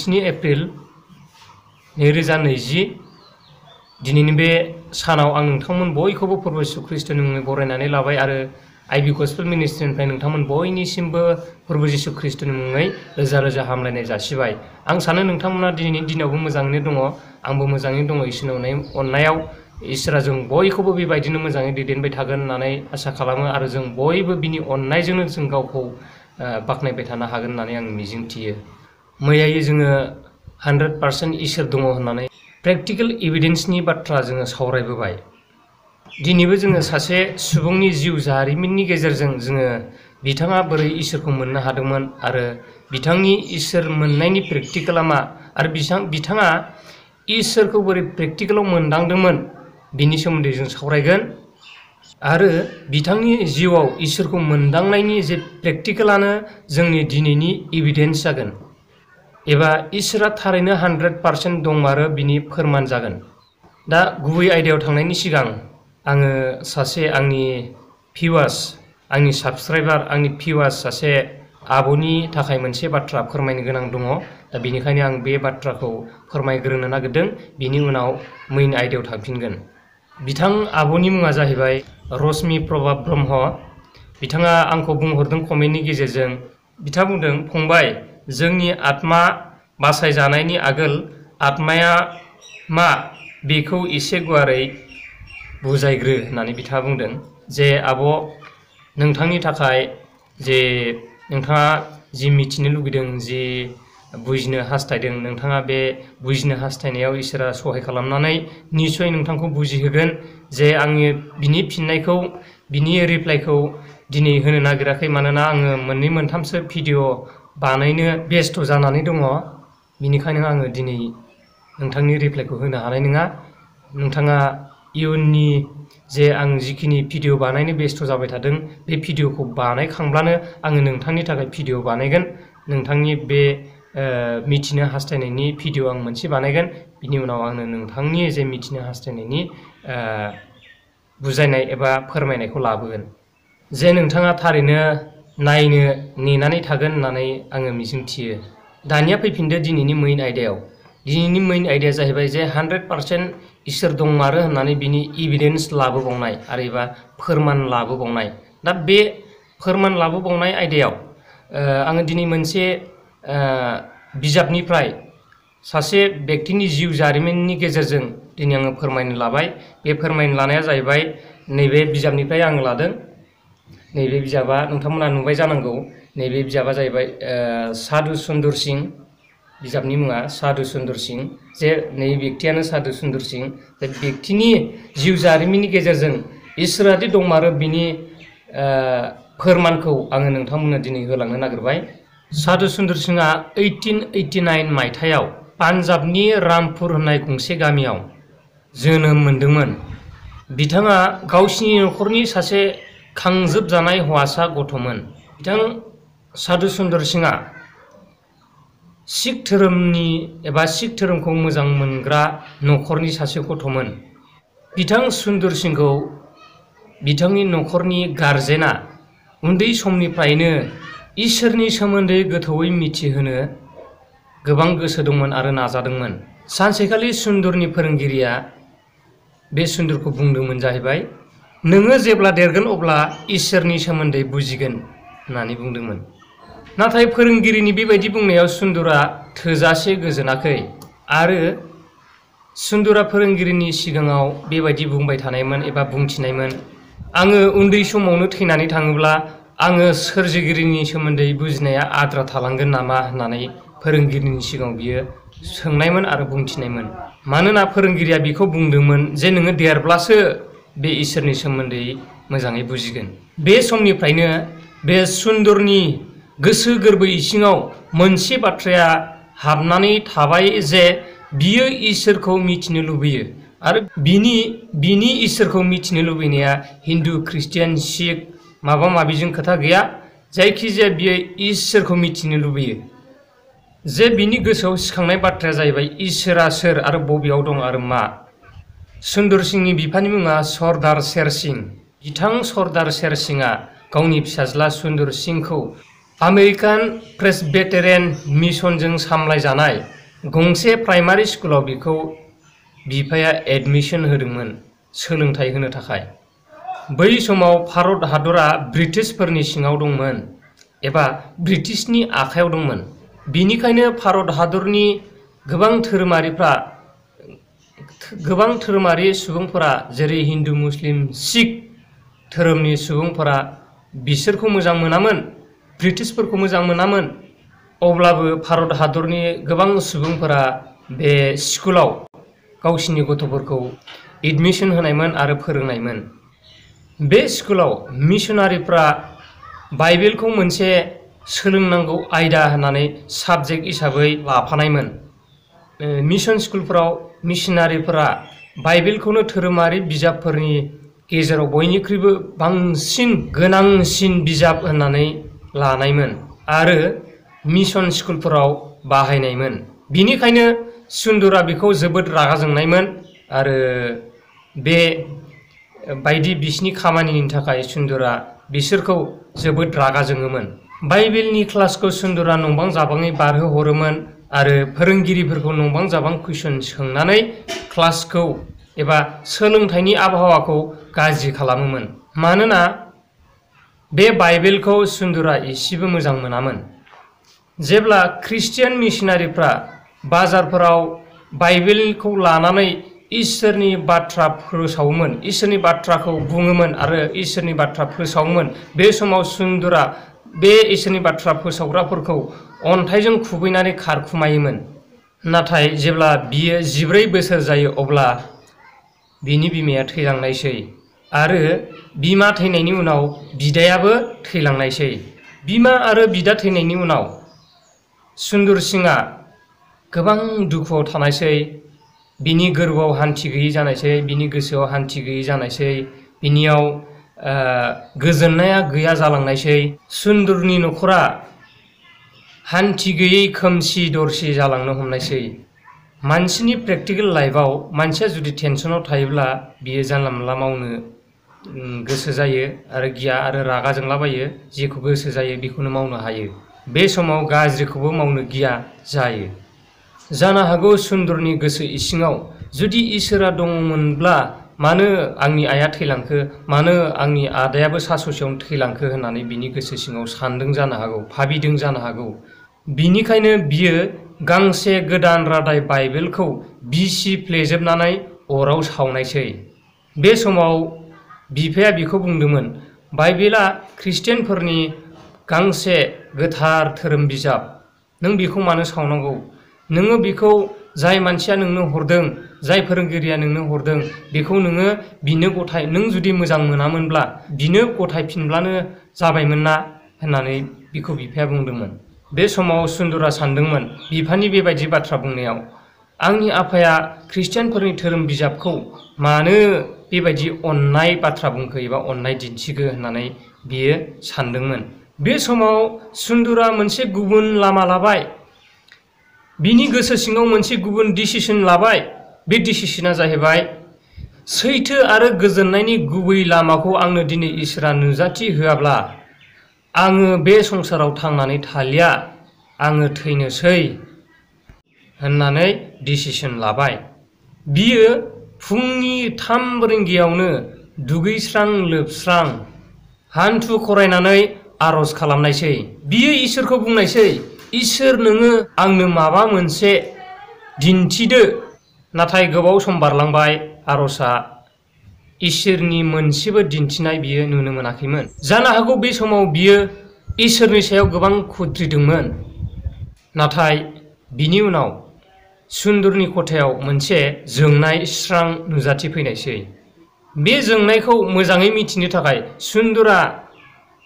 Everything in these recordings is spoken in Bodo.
17 एप्रिल 2020 दिनैनि बे सानाव आं नोंथांमोन बयखौबो प्रभु यीशु ख्रीष्टनि मुङै बरायनानै लाबाय आरो आईबी गस्पेल मिनिस्ट्रिनिफ्राय नोंथांमोन बयनिसिमबो प्रभु यीशु ख्रीष्टनि मुङै रोजा रोजा हामलायनाय जासिबाय। आं सानो नोंथांमोना दिनैनि दिनावबो मोजाङैनो दङ, आंबो मोजाङैनो दङ। इसोरनि अननायाव इसोरा जों बयखौबो बेबायदिनो मोजाङै दैदेनबाय थागोन होननानै आसा खालामो आरो जों बयबो बिनि अननायजोंनो जों गावखौ बाख्नायबाय थानो हागोन होननानै आं मिजिंथियो। मैयायै जोङो 100% इसोर दङ होननानै प्रेक्टिकल एभिडेन्सनि बाथ्रा जोङो सावरायबोबाय। दिनैबो जोङो सासे सुबुंनि जिउ जारिमिननि गेजेरजों जोङो बिथाङा बोरै इसोरखौ मोननो हादोंमोन आरो बिथांनि इसोर मोननायनि प्रेक्टिकेला मा आरो बिथाङा इसोरखौ बोरै प्रेक्टिकेलाव मोनदांदोंमोन बिनि सोमोन्दै जों सावरायगोन आरो बिथांनि जिउआव इसोरखौ मोनदांनायनि जे प्रेक्टिकेलानो जोंनि दिनैनि एभिडेन्स जागोन एबा इसोरा थारैनो 100% दंमारो बिनि फोरमान जागोन। दा गुबै आयदायाव थांनायनि सिगां आङो सासे आंनि भिउवार्स, आंनि साबस्क्राइबार, आंनि भिउवार्स सासे आब'नि थाखाय मोनसे बाथ्रा फोरमायनो गोनां दङ। दा बेनिखायनो आं बे बाथ्राखौ फोरमायग्रोनो नागिरदों, बिनि उनाव मेइन आयदायाव थांफिनगोन। बिथां आब'नि मुङा जाहैबाय रश्मि प्रभा ब्रह्म। बिथाङा आंखौ बुंहरदों कमेन्टनि गेजेरजों। बिथाङा बुंदों, फंबाय, जोंनि आत्मा बासायजानायनि आगोल आत्माया मा बेखौ एसे गुवारै बुजायग्रो होननानै बिथाङा बुंदों। जे आब', नोंथांनि थाखाय जे नोंथाङा जि मिथिनो लुगैदों, जि बुजिनो हास्थायदों, नोंथाङा बे बुजिनो हास्थायनायाव इसोरा सहाय खालामनानै निसय नोंथांखौ बुजिहोगोन। जे आङो बिनि फिननायखौ, बिनि रिप्लाइखौ दिनै होनो नागिराखै, मानोना आङो मोननै मोनथामसो भिडिअ बानायनो बेस्थ' जानानै दङ। बिनिखायनो आङो दिनै नोंथांनि रिप्लाइखौ होनो हानाय नङा। नोंथाङा इयुननि जे आं जिखिनि भिडिअ बानायनो बेस्थ' जाबाय थादों, बे भिडिअखौ बानायखांब्लानो आङो नोंथांनि थाखाय भिडिअ बानायगोन। नोंथांनि बे मिथिनो हास्थायनायनि भिडिअ आं मोनसे बानायगोन। बिनि उनाव आङो नोंथांनि जे मिथिनो हास्थायनायनि बुजायनाय एबा फोरमायनायखौ लाबोगोन। जे नोंथाङा थारैनो नायनो नेनानै थागोन होननानै आङो मिजिंथियो। दानिया फैफिनदो दिनैनि मेइन आयदायाव। दिनैनि मेइन आयदाया जाहैबाय जे 100% इसोर दंमारो होननानै बिनि एभिडेन्स लाबोबावनाय आरो एबा फोरमान लाबोबावनाय। दा बे फोरमान लाबोबावनाय आयदायाव आङो दिनै मोनसे बिजाबनिफ्राय सासे बेक्तिनि जिउ जारिमिननि गेजेरजों दिनै आङो फोरमायनो लाबाय। बे फोरमायनो लानाया जाहैबाय नैबे बिजाबनिफ्राय आं लादों। नैबे बिजाबा नोंथांमोना नुबाय जानांगौ। नैबे बिजाबा जाहैबाय साधु सुन्दर सिंह। बिजाबनि मुङा साधु सुन्दर सिंह। जे नै बेक्तियानो साधु सुन्दर सिंह। बे बेक्तिनि जिउ जारिमिननि गेजेरजों इसोरादि दंमारो बिनि फोरमानखौ आङो नोंथांमोननो दिनै होलांनो नागिरबाय। साधु सुन्दर सिंहआ 1889 मायथाइयाव पान्जाबनि रामपुर होननाय गंसे गामियाव जोनोम मोनदोंमोन। बिथाङा गावसिनि न'खरनि सासे खांजोबजानाय हौवासा गथ'मोन। बिथां साधु सुन्दर सिंहआ सिख धोरोमनि एबा सिख धोरोमखौ मोजां मोनग्रा न'खरनि सासे गथ'मोन। बिथां सुन्दर सिंहखौ बिथांनि न'खरनि गारजेना उन्दै समनिफ्रायनो इसोरनि सोमोन्दै गोथौयै मिथिहोनो गोबां गोसो दंमोन आरो नाजादोंमोन। सानसेखालि सुन्दरनि फोरोंगिरिया बे सुन्दरखौ बुंदोंमोन जाहैबाय, नोङो जेब्ला देरगोन अब्ला इसोरनि सोमोन्दै बुजिगोन होननानै बुंदोंमोन। नाथाय फोरोंगिरिनि बेबायदि बुंनायाव सुन्दरा थोजासे गोजोनाखै आरो सुन्दरा फोरोंगिरिनि सिगाङाव बेबायदि बुंबाय थानायमोन एबा बुंथिनायमोन, आङो उन्दै समावनो थैनानै थाङोब्ला आङो सोरजिगिरिनि सोमोन्दै बुजिनाया आद्रा थालांगोन नामा होननानै फोरोंगिरिनि सिगाङाव बियो सोंनायमोन आरो बुंथिनायमोन। मानोना फोरोंगिरिया बिखौ बुंदोंमोन जे नोङो देरब्लासो बे इसोरनि सोमोन्दै मोजाङै बुजिगोन। बे समनिफ्रायनो बे सुन्दरनि गोसो गोरबो इसिङाव मोनसे बाथ्राया हाबनानै थाबाय जे बियो इसोरखौ मिथिनो लुबैयो आरो बिनि इसोरखौ मिथिनो लुबैनाया हिन्दु, ख्रिस्टियान, सिख माबा माबिजों खोथा गैया। जायखिजाया बियो इसोरखौ मिथिनो लुबैयो। जे बिनि गोसोआव सिखांनाय बाथ्राया जाहैबाय इसोरा सोर आरो बबेयाव दं आरो मा। सुन्दर सिंहनि बिफानि मुङा सरदार शेर सिंह। बिथां सरदार शेर सिंहआ गावनि फिसाज्ला सुन्दर सिंहखौ आमेरिकान प्रेसबिटेरियान मिशनजों सामलायजानाय गंसे प्राइमारि स्कुलाव बिखौ बिफाया एडमिशन होदोंमोन सोलोंथाइ होनो थाखाय। बै समाव भारत हादरा ब्रिटिशफोरनि सिङाव दंमोन एबा ब्रिटिशनि आखायाव दंमोन। बिनिखायनो भारत हादरनि गोबां धोरोमारि सुबुंफोरा जेरै हिन्दु, मुस्लिम, सिख धोरोमनि सुबुंफोरा बिसोरखौ मोजां मोनामोन, ब्रिटिशफोरखौ मोजां मोनामोन। अब्लाबो भारत हादरनि गोबां सुबुंफोरा बे स्कुलाव गावसिनि गथ'फोरखौ एडमिशन होनायमोन आरो फोरोंनायमोन। बे स्कुलाव मिशनारिफ्रा बाइबेलखौ मोनसे सोलोंनांगौ आयदा होननानै साबजेक्ट हिसाबै लाफानायमोन। मिशन स्कुलफोराव मिशनारिफोरा बाइबेलखौनो धोरोमारि बिजाबफोरनि गेजेराव बयनिख्रुइबो बांसिन गोनांसिन बिजाब होननानै लानायमोन आरो मिशन स्कुलफोराव बाहायनायमोन। बिनिखायनो सुन्दरा बेखौ जोबोद रागा जोंनायमोन आरो बे बायदि बिसिनि खामानिनि थाखाय सुन्दरा बिसोरखौ जोबोद रागा जोङोमोन। बाइबेलनि क्लासखौ सुन्दरा नंबां जाबाङै बारहोहरोमोन आरो फोरोंगिरिफोरखौ नंबां जाबां कुइसन सोंनानै क्लासखौ एबा सोलोंथाइनि आबहावाखौ गाज्रि खालामोमोन। मानोना बे बाइबेलखौ सुन्दरा एसेबो मोजां मोनामोन। जेब्ला ख्रिस्टियान मिशनारिफ्रा बाजारफोराव बाइबेलखौ लानानै इसोरनि बाथ्रा फोसावोमोन, इसोरनि बाथ्राखौ बुङोमोन आरो इसोरनि बाथ्रा फोसावोमोन, बे समाव सुन्दरा बे इसोरनि बाथ्रा फोसावग्राफोरखौ अन्थाइजों खुबैनानै खारखुमायोमोन। नाथाय जेब्ला बियो 14 बोसोर जायो अब्ला बिनि बिमाया थैलांनायसै आरो बिमा थैनायनि उनाव बिदायाबो थैलांनायसै। बिमा आरो बिदा थैनायनि उनाव सुन्दर सिंआ गोबां दुखुआव थानायसै। बिनि गोरबोआव हान्थि गैयै जानायसै, बिनि गोसोआव हान्थि गैयै जानायसै, बिनियाव गोजोननाया गैया जालांनायसै। सुन्दरनि न'खरा हान्थि गैयै खोमसि दरसि जालांनो हमनायसै। मानसिनि प्रेक्टिकेल लाइफआव मानसिया जुदि टेनसनाव थायोब्ला बियो जानला मोनला मावनो गोसो जायो आरो गिया आरो रागा जोंलाबायो। जेखौ गोसो जायो बेखौनो मावनो हायो। बे समाव गाज्रिखौबो मावनो गिया जायो। जानो हागौ सुन्दरनि गोसो इसिङाव जुदि इसोरा दङमोनब्ला मानो आंनि आइया थैलांखो, मानो आंनि आदायाबो सा ससेयावनो थैलांखो होननानै बिनि गोसो सिङाव सानदों जानो हागौ, भाबिदों जानो हागौ। बिनिखायनो बियो गांसे गोदान रादाय बाइबेलखौ बिसि फ्लेजोबनानै अराव सावनायसै। बे समाव बिफाया बिखौ बुंदोंमोन, बाइबेला ख्रिस्टियानफोरनि गांसे गोथार धोरोम बिजाब, नों बेखौ मानो सावनांगौ? नोङो बेखौ जाय मानसिया नोंनो हरदों, जाय फोरोंगिरिया नोंनो हरदों, बेखौ नोङो बिनो गथाय, नों जुदि मोजां मोनामोनब्ला बिनो गथायफिनब्लानो जाबायमोन ना होननानै बिखौ बिफाया बुंदोंमोन। बे समाव सुन्दरा सानदोंमोन बिफानि बेबायदि बाथ्रा बुंनायाव आंनि आफाया ख्रिस्टियानफोरनि धोरोम बिजाबखौ मानो बेबायदि अननाय बाथ्रा बुंखो एबा अननाय दिन्थिखो होननानै बियो सानदोंमोन। बे समाव सुन्दरा मोनसे गुबुन लामा लाबाय। बिनि गोसो सिङाव मोनसे गुबुन डिसिसन लाबाय। बे डिसिसना जाहैबाय सैथो आरो गोजोननायनि गुबै लामाखौ आंनो दिनै इसोरा नुजाथि होआब्ला आङो बे संसाराव थांनानै थालिया, आङो थैनोसै होननानै डिसिसन लाबाय। बियो फुंनि 3 रिंगायावनो दुगैस्रां लोबस्रां हान्थु खरायनानै आर'ज खालामनायसै। बियो इसोरखौ बुंनायसै, इसोर नोङो आंनो माबा मोनसे दिन्थिदो। नाथाय गोबाव सम बारलांबाय, आर'जआ इसोरनि मोनसेबो दिन्थिनाय बियो नुनो मोनाखैमोन। जानो हागौ बे समाव बियो इसोरनि सायाव गोबां खुद्रिदोंमोन। नाथाय बिनि उनाव सुन्दरनि खथायाव मोनसे जोंनाय स्रां नुजाथि फैनायसै। बे जोंनायखौ मोजाङै मिथिनो थाखाय सुन्दरा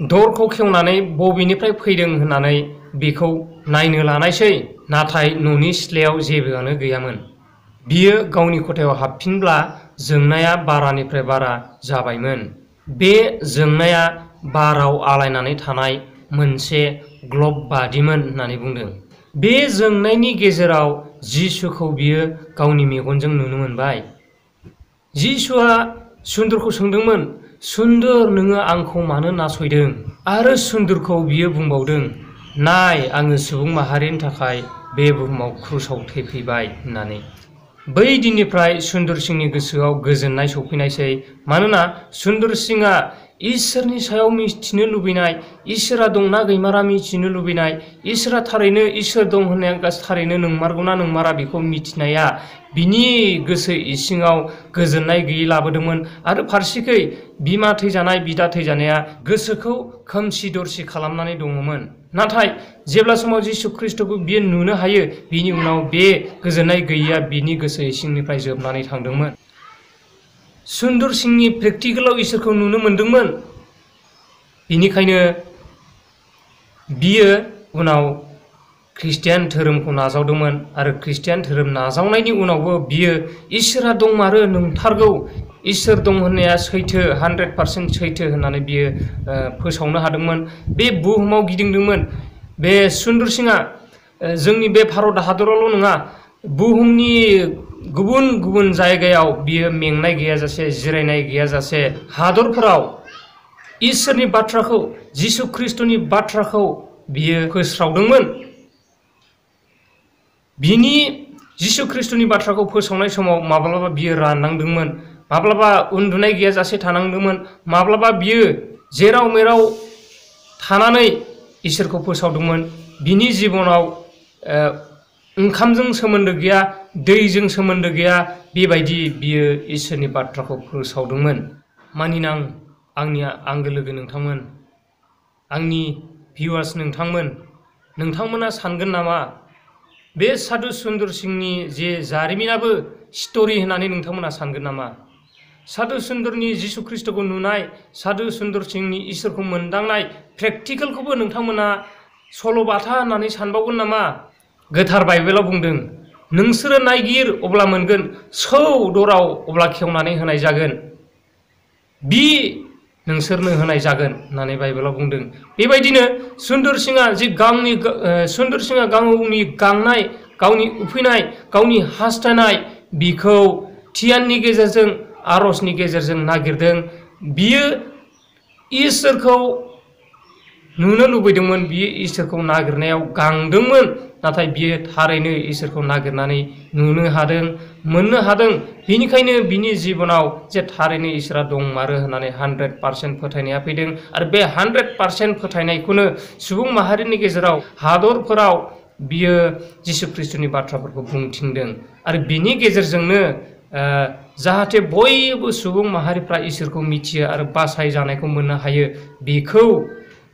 दरखौ खेवनानै बबेनिफ्राय फैदों होननानै बेखौ नायनो लानायसै। नाथाय न'नि सिथ्लायाव जेबोआनो गैयामोन। बियो गावनि खथायाव हाबफिनब्ला जोंनाया बारानिफ्राय बारा जाबायमोन। बे जोंनाया बाराव आलायनानै थानाय मोनसे ग्लब बादिमोन होननानै बुंदों। बे जोंनायनि गेजेराव जिसुखौ बियो गावनि मेगनजों नुनो मोनबाय। जिसुआ सुन्दरखौ सोंदोंमोन, सुन्दर नोङो आंखौ मानो नासयदों? आरो सुन्दरखौ बियो बुंबावदों, नाय आङो सुबुं माहारिनि थाखाय बे बुहुमाव क्रुसाव थैफैबाय होननानै। बै दिननिफ्राय सुन्दर सिंहनि गोसोआव गोजोननाय सफैनायसै, मानोना सुन्दर सिंहआ इसोरनि सायाव मिथिनो लुबैनाय, इसोरा दंना गैमारा मिथिनो लुबैनाय, इसोरा थारैनो इसोर दं होननाया थारैनो नंमारगौना नंमारा बेखौ मिथिनाया बिनि गोसो इसिङाव गोजोननाय गैयै लाबोदोंमोन। आरो फारसेखै बिमा थैजानाय बिदा थैजानाया गोसोखौ खोमसि दरसि खालामनानै दङमोन। नाथाय जेब्ला समाव जिसु ख्रिस्टखौ बियो नुनो हायो, बिनि उनाव बे गोजोननाय गैयैया बिनि गोसो इसिंनिफ्राय जोबनानै थांदोंमोन। सुन्दर सिंहनि प्रेक्टिकेलाव इसोरखौ नुनो मोनदोंमोन। बेनिखायनो बियो उनाव ख्रिस्टियान धोरोमखौ नाजावदोंमोन आरो ख्रिस्टियान धोरोम नाजावनायनि उनावबो बियो इसोरा दंमारो, नंथारगौ, इसोर दं होननाया सैथो, 100% सैथो होननानै बियो फोसावनो हादोंमोन। बे बुहुमाव गिदिंदोंमोन। बे सुन्दर सिंहआ जोंनि बे भारत हादरावल' नङा, बुहुमनि गुबुन गुबुन जायगायाव बियो मेंनाय गैयाजासे, जिरायनाय गैयाजासे हादरफोराव इसोरनि बाथ्राखौ, जिसु ख्रिस्टनि बाथ्राखौ बियो फोस्रावदोंमोन। बिनि जिसु ख्रिस्टनि बाथ्राखौ फोसावनाय समाव माब्लाबा बियो राननांदोंमोन, माब्लाबा उन्दुनाय गैयाजासे थानांदोंमोन, माब्लाबा बियो जेराव मेराव थानानै इसोरखौ फोसावदोंमोन। बिनि जिबनाव ओंखामजों सोमोन्दो गैया, दैजों सोमोन्दो गैया, बेबायदि बियो इसोरनि बाथ्राखौ फोसावदोंमोन। मानिना आंनि आंगो लोगो नोंथांमोन, आंनि भिउवार्स नोंथांमोना सानगोन नामा बे साधु सुन्दर सिंहनि जे जारिमिनाबो स्ट'रि होननानै नोंथांमोना सानगोन नामा? साधु सुन्दरनि जिसु ख्रिस्टखौ नुनाय, साधु सुन्दर सिंहनि इसोरखौ मोनदांनाय प्रेक्टिकेलखौबो नोंथांमोना सल'बाथा होननानै सानबावगोन नामा? गोथार बाइबेलाव बुंदों, नोंसोरो नायगिर अब्ला मोनगोन, सौ दराव अब्ला खेवनानै होनाय जागोन, बि नोंसोरनो होनाय जागोन होननानै बाइबेलाव बुंदों। बेबायदिनो सुन्दर सिंहआ गावनि गांनाय, गावनि उखैनाय, गावनि हास्थायनाय बिखौ धियाननि गेजेरजों, आरजनि गेजेरजों नागिरदों। बियो इसोरखौ नुनो लुबैदोंमोन, बियो इसोरखौ नागिरनायाव गांदोंमोन, नाथाय बियो थारैनो इसोरखौ नागिरनानै नुनो हादों, मोननो हादों। बेनिखायनो बिनि जिबनाव जे थारैनो इसोरा दंमारो होननानै 100% फोथायनाया फैदों। आरो बे 100% फोथायनायखौनो सुबुं माहारिनि गेजेराव, हादरफोराव बियो जिसु ख्रिस्टनि बाथ्राफोरखौ बुंथिंदों। आरो बिनि गेजेरजोंनो जाहाथे बयबो सुबुं माहारिफ्रा इसोरखौ मिथियो आरो बासाय जानायखौ मोननो हायो, बेखौ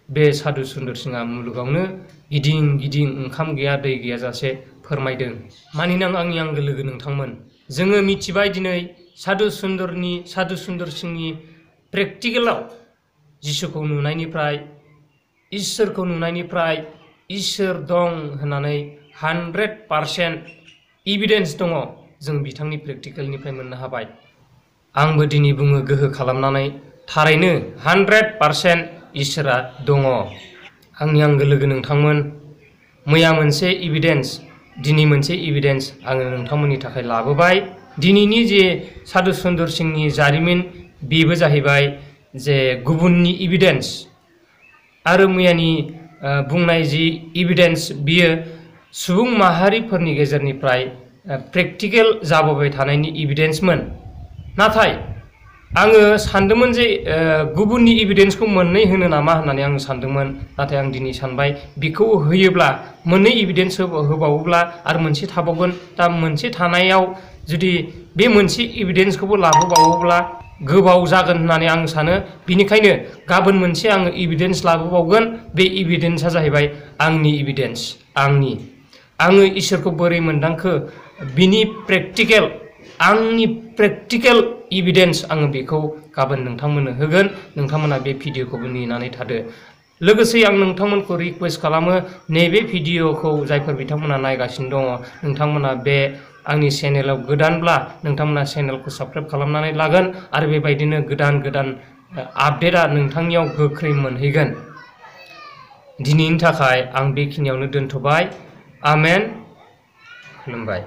बे साधु सुन्दर सिंहआ मुलुगावनो गिदिं गिदिं ओंखाम गैया दै गैयाजासे फोरमायदों। मानिना आंनि आंगो लोगो नोंथांमोन, जोङो मिथिबाय दिनै साधु सुन्दर सिंहनि प्रेक्टिकेलाव जिसुखौ नुनायनिफ्राय, इसोरखौ नुनायनिफ्राय इसोर दं होननानै 100% एभिडेन्स दङ, जों बिथांनि प्रेक्टिकेलनिफ्राय मोननो हाबाय। आंबो दिनै बुङो गोहो खालामनानै, थारैनो 100% इसोरा दङ। आंनि आंगो लोगो नोंथांमोन, मैया मोनसे एभिडेन्स, दिनै मोनसे एभिडेन्स आङो नोंथांमोननि थाखाय लाबोबाय। दिनैनि जे साधु सुन्दर सिंहनि जारिमिन, बेबो जाहैबाय जे गुबुननि एभिडेन्स। आरो मैयानि बुंनाय जि एभिडेन्स, बियो सुबुं माहारिफोरनि गेजेरनिफ्राय प्रेक्टिकेल जाबोबाय थानायनि एभिडेन्समोन। नाथाय आङो सानदोंमोन जे गुबुननि एभिडेन्सखौ मोननै होनो नामा होननानै आं सानदोंमोन। नाथाय आं दिनै सानबाय, बेखौ होयोब्ला, मोननै एभिडेन्स होबावोब्ला आरो मोनसे थाबावगोन। दा मोनसे थानायाव जुदि बे मोनसे एभिडेन्सखौबो लाबोबावोब्ला गोबाव जागोन होननानै आं सानो। बेनिखायनो गाबोन मोनसे आङो एभिडेन्स लाबोबावगोन। बे एभिडेन्सआ जाहैबाय आंनि एभिडेन्स। आङो इसोरखौ बोरै मोनदांखो, बिनि प्रेक्टिकेल, आंनि प्रेक्टिकेल एभिडेन्स, आङो बेखौ गाबोन नोंथांमोननो होगोन। नोंथांमोना बे भिडिअखौबो नेनानै थादो। लोगोसे आं नोंथांमोनखौ रिक्वेस्ट खालामो, नैबे भिडिअखौ जायफोर बिथांमोना नायगासिनो दङ, नोंथांमोना बे आंनि चेनेलाव गोदानब्ला नोंथांमोना चेनेलखौ साबस्क्राइब खालामनानै लागोन। आरो बेबायदिनो गोदान गोदान आपडेटआ नोंथांनियाव गोख्रै मोनहैगोन। दिनैनि थाखाय आं बेखिनियावनो दोनथ'बाय। आमेन। खुलुमबाय।